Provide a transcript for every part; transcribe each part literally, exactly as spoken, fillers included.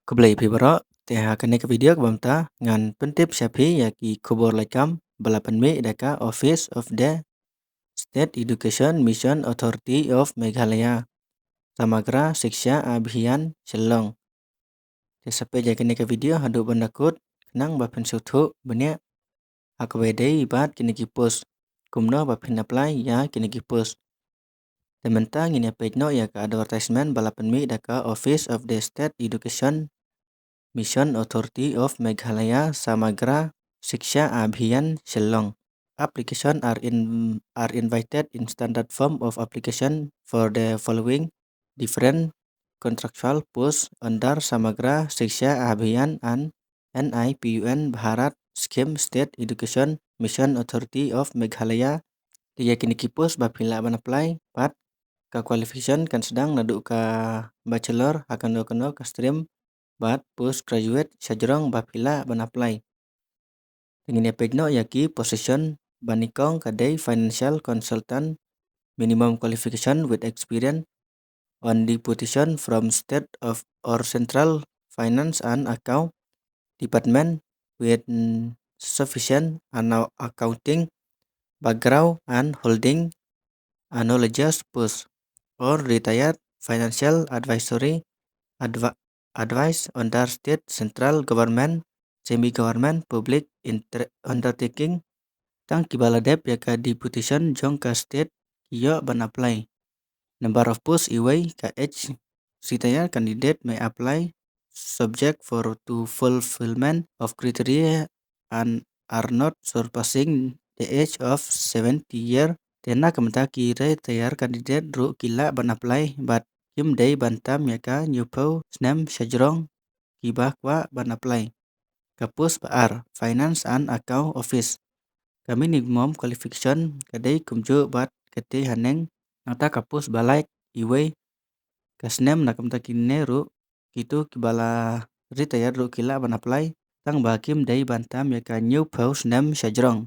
Khublei phi baroh, te ha kane ka video kaba mynta ngan pyntip sha phi ïa ki khubor laitkam ba la pynmih da ka Office of the State Education Mission Authority of Meghalaya, Samagra Shiksha Abhiyan, Shillong. Te sa peit ïa kane ka video haduh ban da kut khnang ba phin sngewthuh bniah ha kaba ïadei bad kine ki post, kumno ba phin apply ïa kine ki post. Te mynta ngin ïa peit noh ïa ka advertisement ba la pynmih da ka Office of the State Education Mission Authority of Meghalaya, Samagra Shiksha Abhiyan, Shillong. Application are in are invited in standard form of application for the following different contractual posts under Samagra Shiksha Abhiyan and NIPUN Bharat Scheme, State Education Mission Authority of Meghalaya. Te ïa kine ki post ba phi lah ban apply, bad ka qualification kan sdang naduh ka bachelor ha kano kano ka stream, bad postgraduate shajrong ba phi lah ban apply. Te ngin ïa peit noh ïa ki position. Ba nyngkong ka dei financial consultant, minimum qualification with experience on deputation from state of or central finance and account department with, mm, sufficient ano-, accounting background and holding analogous post or retired financial advisory advi-, advice under state, central government, semi government, public inter-, undertaking. Tang kiba la dep ïa ka deputation jong ka state ki ïoh ban apply. Number of post, iwei, ka age, retired candidate may apply subject for to fulfillment of criteria and are not surpassing the age of seventy year. Te na ka bynta ki retired candidate ruh ki lah ban apply bad kim dei ban tam ïa ka hynñiewphew snem shajrong kiba kwah ban apply. Ka post ba ar, finance and account office. Ka minimum qualification ka dei kumjuh bad katei haneng, nangta ka post ba lait, iwei, ka snem. Na ka bynta kine ruh, kito kiba la retired ruh ki lah ban apply, tang ba kim dei ban tam ïa ka hynñiewphew snem shajrong.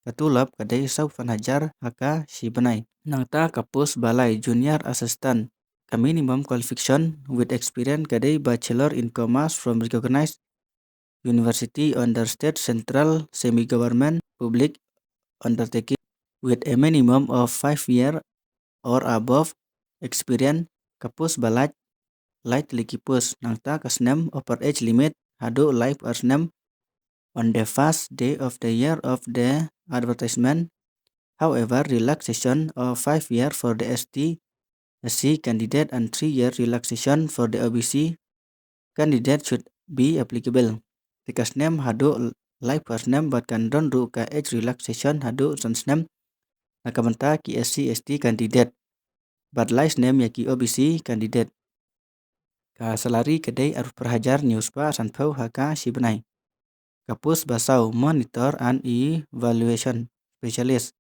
Ka tulop ka dei sawphew san hajar ha ka shi bnai. Nangta ka post ba lai, junior assistant. Ka minimum qualification with experience ka dei bachelor in commerce from recognized university under state, central, semi government, public undertaking with a minimum of five year or above experience. Ka post ba lait, lait liki post, nangta ka snem, upper age limit haduh laiphew ar snem on the first day of the year of the advertisement. However, relaxation of five year for the S T, S C candidate and three year relaxation for the O B C candidate should be applicable. Te ka snem haduh laiphew ar snem bad kan don ruh ka age relaxation haduh san snem na ka bynta ki S C S T candidate, bad lai snem ïa ki O B C candidate. Ka salary ka dei arphew phra hajar hynñiew spah sanphew ha ka shi bnai. Ka post ba saw, monitor and evaluation specialist.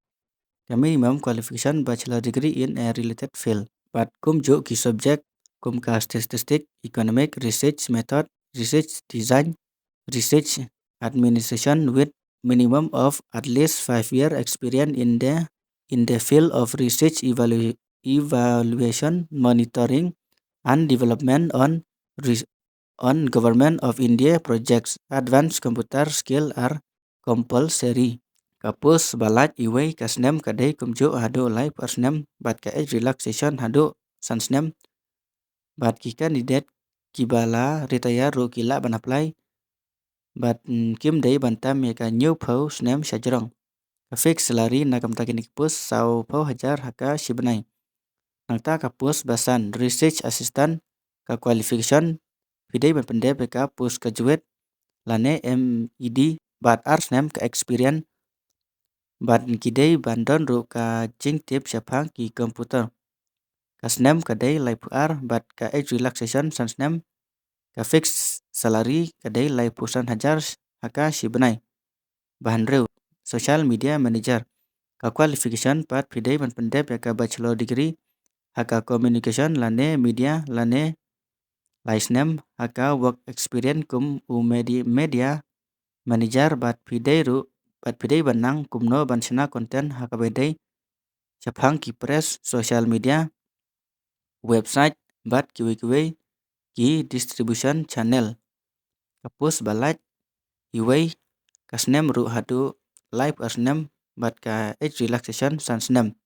Ka minimum qualification, bachelor degree in a related field. Bad kumjuh ki subject kum ka statistic, economic, research method, research design, research administration with minimum of at least five year experience in the, in the field of research evalu-, evaluation, monitoring and development on res-, on Government of India projects. Advanced computer skill are compulsory. Ka post ba lait, iwei, ka snem ka dei kumjuh haduh laiphew ar snem bad ka age relaxation haduh san snem. Bad ki candidate kiba la retire ruh ki lah ban apply bad, mm, kim dei ban tam ïa ka hynñiewphew snem shajrong. Ka fixed salary na ka bynta kine ki post, sawphew hajar ha ka shi bnai. Nangta ka post ba san, research assistant, ka qualification, phi dei ban pyndep ïa ka postgraduate lane M E D bad ar snem ka experience, bad ki dei ban don ruh ka jingtip shaphang ki computer. Ka snem ka dei laiphew ar bad ka age relaxation san snem. Ka fixed salary ka dei laiphew san hajar ha ka shi bnai. Ba hynriew, social media manager. Ka qualification pat phi dei ban pyndep ïa ka bachelor degree ha ka communication lane media lane lai snem ha ka work experience kum u medi-, media manager, bad phi dei ruh, bad phi dei ban nang kumno ban shna content ha kaba ïadei shaphang ki press, social media, website bad kiwei kiwei. ki distribution channel. Ka post ba lait, iwei, ka snem ruh haduh laiphew ar snem, bad ka age relaxation san snem.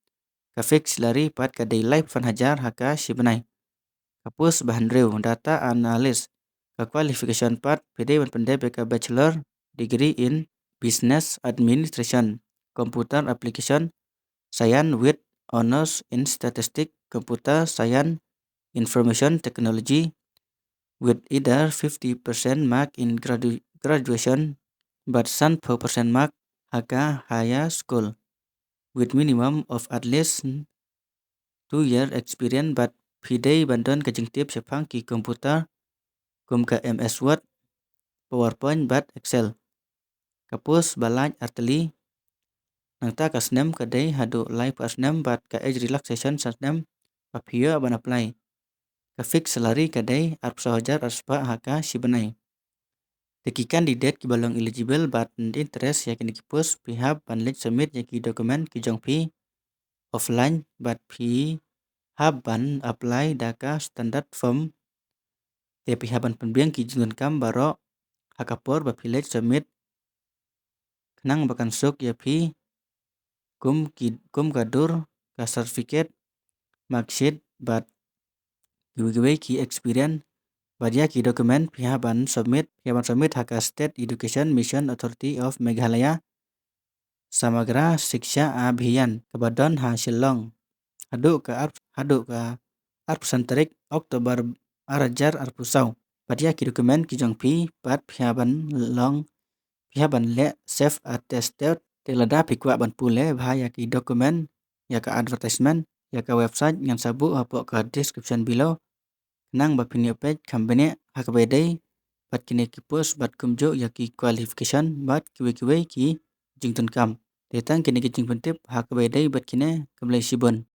Ka fixed salary pat ka dei laiphew san hajar ha ka shi bnai. Ka post ba hynriew, data analyst. Ka qualification pat, phi dei ban pyndep ïa ka bachelor degree in business administration, computer application science with honors in statistics, computer science, information technology, with either fifty percent mark in gradu-, graduation bad sanphew percent mark ha ka higher school, with minimum of at least two year experience, bad phi dei ban don ka jingtip shaphang ki computer kum ka M S Word, PowerPoint bad Excel. Ka post ba lait artylli, nangta ka snem ka dei haduh laiphew ar snem bad ka age relaxation san snem ba phi ïoh ban apply. Ka fixed salary ka dei arphew saw hajar arspah ha ka shi bnai. Te ki candidate kiba long eligible bad interest ïa kine ki post, phi hap ban leit submit ïa ki document ki jong phi offline bad phi hap ban apply da ka standard form. Te phi hap ban pynbiang ki jingdonkam baroh ha ka por ba phi leit submit, khnang ba kan suk ïa phi kum ki, kum ka dur, ka certificate, marksheet bad kiwei kiwei ki experience. Bad ïa ki document phi hap ban submit, phi hap ban submit ha ka State Education Mission Authority of Meghalaya, Samagra Shiksha Abhiyan, kaba don ha Shillong haduh ka ar-, haduh ka arphew san tarik October ar hajar arphew saw. Bad ïa ki document ki jong phi pat phi hap ban long, phi hap ban leh self attested. Te lada phi kwah ban pule bha ïa ki document, ïa ka advertisement, ïa ka website, ngan sa buh hapoh ka description below, khnang ba phin ïoh peit kham bniah ha kaba ïadei bad kine ki post bad kumjuh ïa ki qualification bad kiwei kiwei ki jingdonkam. Te tang kine ki jingpyntip ha kaba ïadei bad kine, khublei shibun.